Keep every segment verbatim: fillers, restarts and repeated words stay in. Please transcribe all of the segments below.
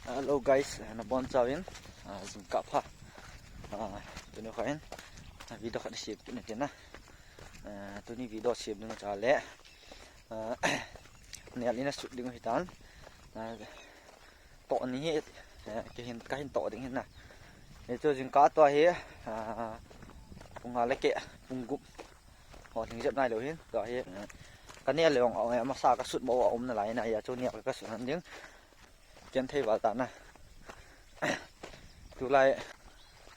Hello guys, nabonchauvin, ah, jingkah pha. Ah, tuni khan, ah, video khat sem kit ning tin na. Ah, tuni video sem ding chu le, ah, nel in a sut ding ahitan. Ah, toh ni hi, eh, kahin, kahin toh ding ahin na. Hichu jingkah tua hi, ah, pung nga le keh, pung gup ho lhing jep nailou hin. Tua hi, eh, ka nel le ong, eh, amasa ka sut bou a um nalai na, hia chu nel ka sut hon ding. Ken thei val ta na. Tulai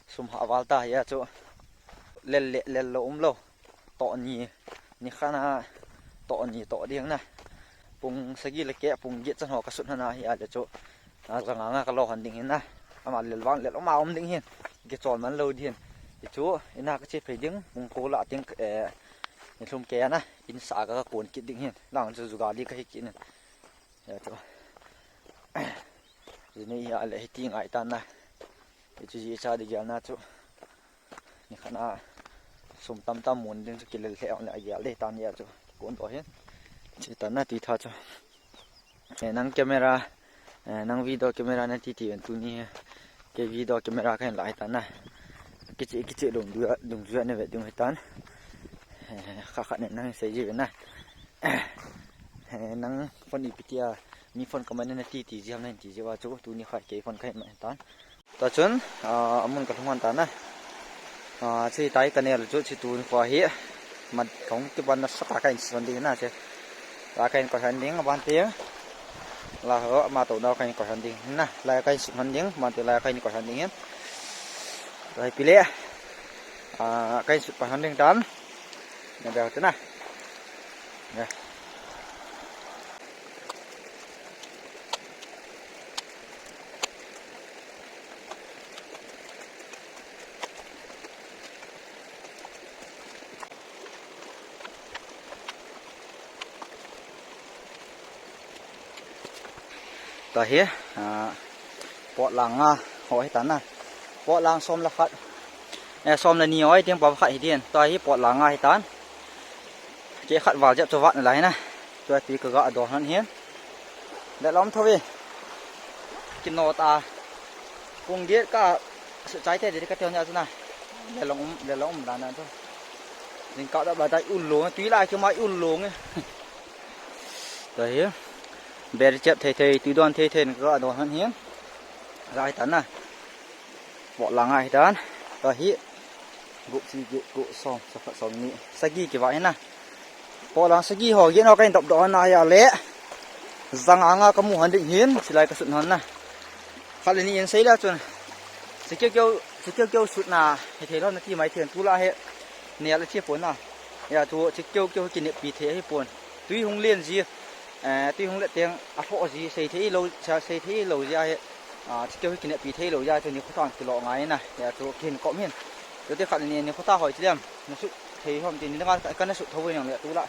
sum ha val ta hia chu. Lel le, lel lou um lou. Toh ni, ni khat a toh ni toh ding na. Pung sagi le keh, pung get chan ho ka sut hon a hia le chu. A, ja nga nga ka lo hon ding ahin na. Ama lel vang lel um a um ding ahin. Kichol man lou ding ahin. Hichu, in a ka che phei ding, pung ko lah teng, eh, ni lhum keh a na. In sa ka, ka kon kit ding ahin. Lang chu jugali ka hi kit in. Hia chu. Jini hia le hiti ngai tan na. Hichu ji cha di gel na chu. Ni khat a sum tamtah mun ding chu kilel lheh ong le agel ding tan hia chu. Kon to hin. Chi tan na ti tha chu. Eh, nang camera, eh, nang video camera na ti ti ven tuni. Kei video camera kahin la ahitan na. Kichi, kichi lung du, lung du na ve ding ahitan. Eh, kha kha ne nang sei ji ve na. Eh, nang phone ipi ti a, mi phone comment na ti ti ji ham na ti ji uva chu, tuni kha kei phone kahin ma ahitan. Tua chun, ah, amun ka lhung hon ta na. Ah, chi tai ka nel chu, chi tun kho hi. Mat kong kiban na sa ta kahin sut hon ding na che. La kahin koi hon ding, aban te. La ho, ama to na kahin koi hon ding. Na, la kahin sut hon ding, aban te la kahin koi hon ding hin. Lai pi le. Ah, kahin sut pa hon ding tan. Na bel te na. Ya. Tua hi, ah, pot lang nga ho ahitan na. Pot lang som le khat. Eh, som le ni ho ahi ding, pava khat hi ding. Tua hi pot lang nga ahitan. Keh khat val jep chu vat nalai na. Tua tui ka ga don hon hin. Lel um tho ve. Kino ta. Pung get ka sut chai te di ka te hon ya chu na. Lel um, lel um dan na chu. Jingkah da ba dai ul long, tui la ki mai ul long. Tua hi. Ber chep thei thei, tui don thei thei ka ga don hon hin. Ga ahitan na. Pot lang nga ahitan. Tua hi. Gup, sagi, get, ko, som, sa khat, som ni. Sagi kivah ahi na. Pot lang sagi ho, get ho kahin dop doh hon a hia le. Ja nga nga ka mu hon ding hin, chilai ka sut hon na. Khat le ni in sei le chun. Chi keu keu, chi keu keu sut na, hithei lou na ti mai thei, tulai hi. Nel a che pon na. Hia chu, chi keu keu kineppi thei ahi pon. Tui hung len ji, eh, tui hung let teng, alhoh ji, sei thei lou, sei thei lou ji ahi. Ah, chi keu hi kineppi thei lou jeh a chu nikho tah kilou ngai na. Hia chu kihin kom hin. Chuti khat ni nikho tah hoi chi lem. Na sut thei hom ti ni nga ka, ka na sut tho ve nang le tulai.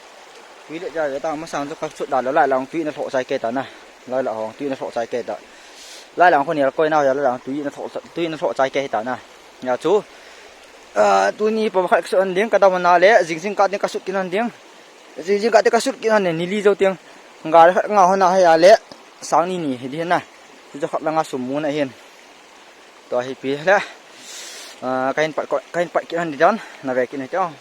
Tui le ja ve ta masang chu ka sut da le lai lang tui na lhoh chai kei ta na. Lai la hong tui na lhoh chai kei ta. Lai lang kho ni al koi na hia lai lang tui na lhoh, tui na lhoh chai kei ta na. Hia chu. Ah, tuni pava khat ka sut hon ding ka dam na le jing jingkah ding ka sut kit hon ding. Jing jingkah ding ka sut kit hon ding ni li jou teng. Nga le khat nga hon a hia le. Sang ni ni hi ding na. Chu khat lang a sum mu na hin. Tua hi pi le. Ah, kahin pat ko, kahin pat kit hon ding dan, na ve kit hon ding.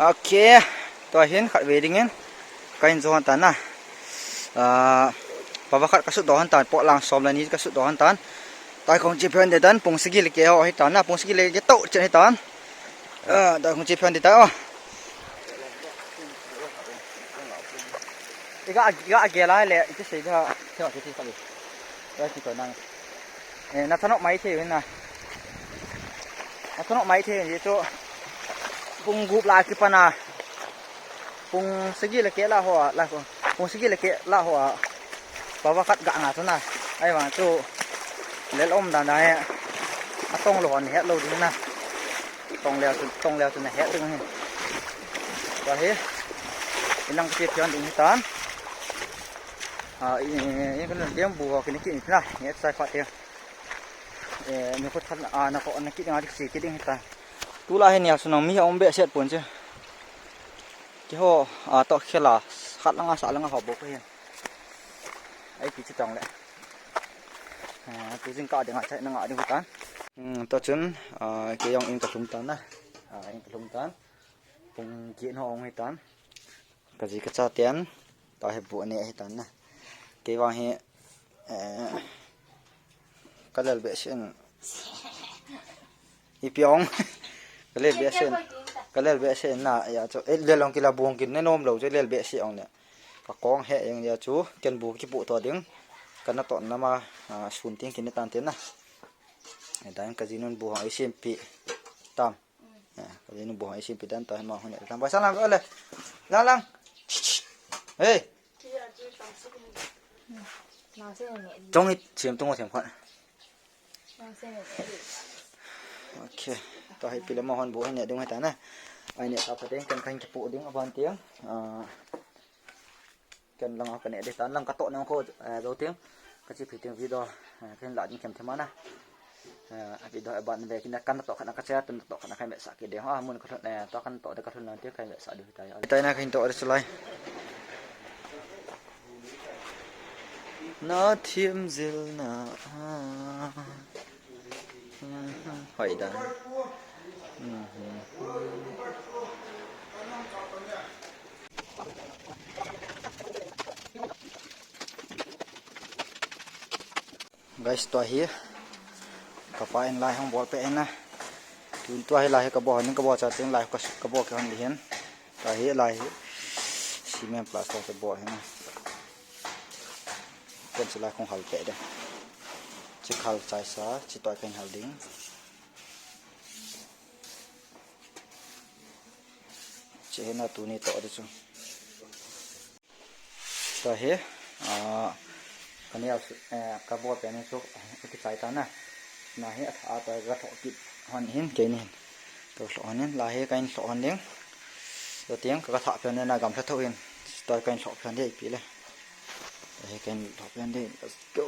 Ok, tua hin khat ve ding in, kahin jo hon tan na. Ah, pava khat ka sut doh hon tan, pot lang som le ni ka sut doh hon tan. Tua kong chi phen de tan, pung sagi le keh ho ahi tan na, pung sagi le keh to chen ahi tan. Ah, tua kong chi phen de tan, oh. Iga, iga gel a le, iti sei da, ti ti ti khat ve. Tua ki to nang. Eh, na thanop mai thei u hin na. Na thanop mai thei u hin chu. Pung gup lah a kipan a. Pung sagi le keh lah ho a, lah ho. Pung sagi le keh lah ho a. Pava khat ga nga chu na. Ahivang chu. Lel um dan dan hi. Atong lou hon het lou ding na. Tong leu chu, tong leu chu na het ding hi. Tua hi. Inlang ka che phen ding hi tan. A, i, i, i, kan dem bu ho kini kini na, nge sai khat te. E, ni ko than, a, na ko na kini ngai si kini ta. Tulai hi ni a sunang mi a um behseh pon che. Keiho, a, to khela, khat langa sa langa ho bou ko hi. Ai, pi chi tong le. A, tu jingkah ding a chai na nga ding tan. Hmm, to chun, a, kei jong in ka lhung tan na. A, in ka lhung tan. Pung kit ho ong hi tan. Ka ji ka cha ten. To hi bu ne hi tan na. Kei vang hi, eh, ka lel behseh in. Ipi ong. Ka lel behseh in. Ka lel behseh in na. Ya chu, eh, lel ong kila bu ong kin ne nom lou chu lel behseh ong le. Ka kong he eng ya chu, ken bu kipu to ding. Ka na to na ma, ah, sun ting kin ne tan ten na. Eh, dan ka ji nun bu ong ai sem pi. Tam. Eh, ka ji nun bu ong ai sem pi dan to he ma hon ne. Tam ba sa lang le. Lang lang. Hey. Chong it, sem tung sem khat. Okay. To hi pila ma hon bu hi ne dung hi ta na. Ai ne ta pa ding kan kan kipu ding aban tiang. Ah, kan lang ka ne de tan lang ka to nang ko, eh, do tiang. Ka chi pi tiang video, eh, kan la ding kem thema na. Eh, a video a ban ve kina kan to khana ka cha tun to khana kai me sa ki de ha mun ka thon, eh, to kan to de ka thon lang tiang kai me sa de ta ya. Ta na kan to de sulai. Na thim zil na. Hoi da. Guys, tua hi ka pa in lai hung bol pe na. Tun tua hi lai hi ka bol, ning ka bol cha ting lai ka, ka bol ka hon di hin. Tua hi lai hi cement plaster ka bol hin. Ken chu lai kong hal pe de. Chi khal chai sa, chi tua ken hal ding. Chi hi na tuni to de chu. Tua hi, ah, ka neo, eh, ka bol pen hi chu, eh, kichai ta na. Na hi, a, tua ka thoh kit hon hin, kei ni hin. Ka thoh hon hin, la hi ka in thoh hon ding. Tua tiang ka, ka thah pen na gam tha thoh hin. Tua ka in thoh pen ding ipi le. Tua hi ka in thoh pen ding. Let's go.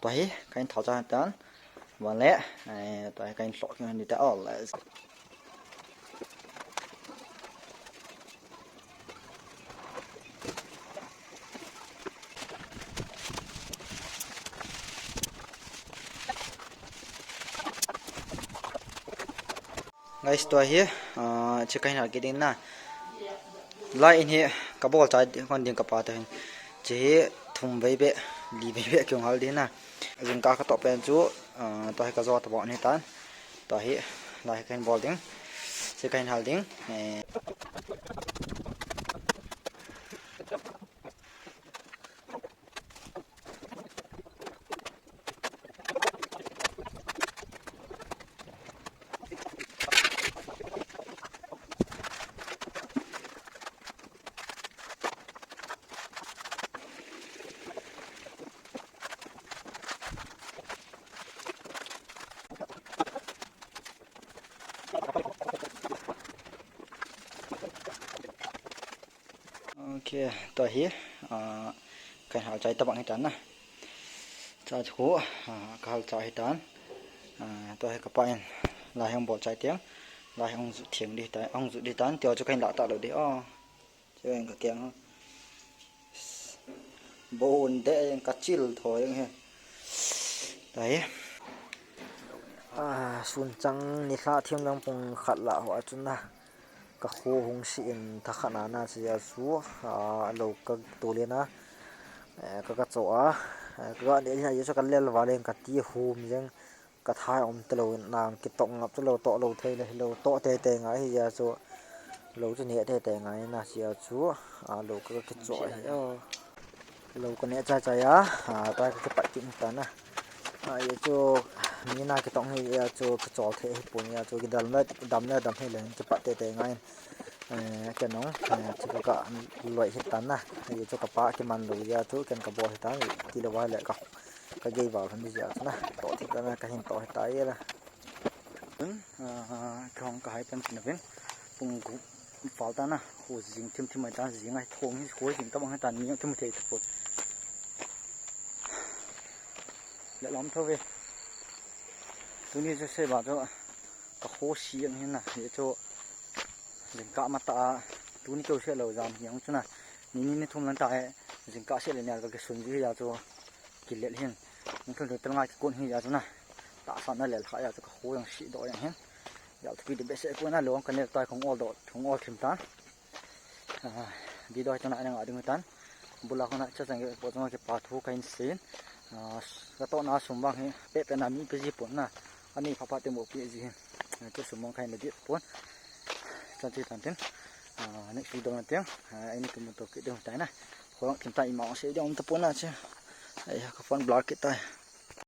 Tua hi, ka in thau cha tan. Van le, eh, tua hi ka in lhoh kit ni ta all. Guys, tua hi, ah, chi ka hin hal kit ding na. Lai in hi ka bol chai kon ding ka pa ta hin. Chi hi thum vei be, li vei be kong hal ding na. Jingkah ka to pen chu, ah, tua hi ka jo ta bon hi tan. Tua hi, lai hi ka hin bol ding. Chi ka hin hal ding. Eh. Ok, tua hi, ah, ka hin hal chai ta bang hi tan na. Cha chu, ah, ka hal chai hi tan. Ah, tua hi ka pa in, lai hung bol chai tiang. Lai hung ju thiang di tan, hung ju di tan, tua chu ka hin la ta lou di. Oh, chu in ka kiang. Bon de in ka chil tho yang he. Tua hi. Ah, sun chang ni lha thim lang pung khat lah ho a chun na. Ka kho hung si in tha khat na na chia chu, a, lo ka tolin a, eh, ka, ka cho a, eh, ka ga ne hi a chu ka lel val in ka ti hum jeng, ka thai um te lo in nang ki tong ngap chu lo to lo thei le lo to te te ngai hi a chu lo chu ne te te ngai na chia chu, a, lo ka, ka ki cho hi. Lo ka ne chai chai a, a, tua ka kipat kit ta na. A, ye chu, mi na kitong hi, ye chu, kichol thei hi pon ye chu, kidam na, dam na dam hi le, kipat te te ngai. Eh, ken nong, eh, chu ka loi hi tan na. Ye chu ka pa kiman lou ye chu, ken ka bol hi tan, ti lou va le ka, ka gei val han di ye chu na. To thei ta na, ka hin to hi ta ye la. Tun, ah, kihong ka hai tan chin vin, pung gup, Val tan a, kho jing thim thim mai tan, jing a thong hi kho jing tabang hi tan, mi jong kimu thei tapon. Lelom thou ve. Tuni chu seba chu ka kho si ang hin na, hichu jingkah matah a, tuni keu se lou jam hi ang chu na. Ni ni ni thum lang ta he, jingkah se le ni a ka kisun ji hi a chu kilel hin. Ni thum tel ngai kikon hi a chu na. Tahsan a lel kha a chu ka kho jong si doh jeng hin. Jal thupi di behseh pon a, lou ang ka nel tai, khong ol doh, khong ol thim tan. Ah, video hi tuna ina nga ding tan. Bula khona cha chang po chang kipa thu ka hin sei in. Ah, ka tohna sum vang hi pe pe na mi pe ji pon na. Ani pha pha te mo pe ji hin. Ah, chu sum vang ka hin na di pon. Chan chi tan tin. Ah, next video na teng. Ah, ini tu mo to ki ding tai na. Khong thim ta ima sei ding tapon na che. Ai, ka phone blur kit tai.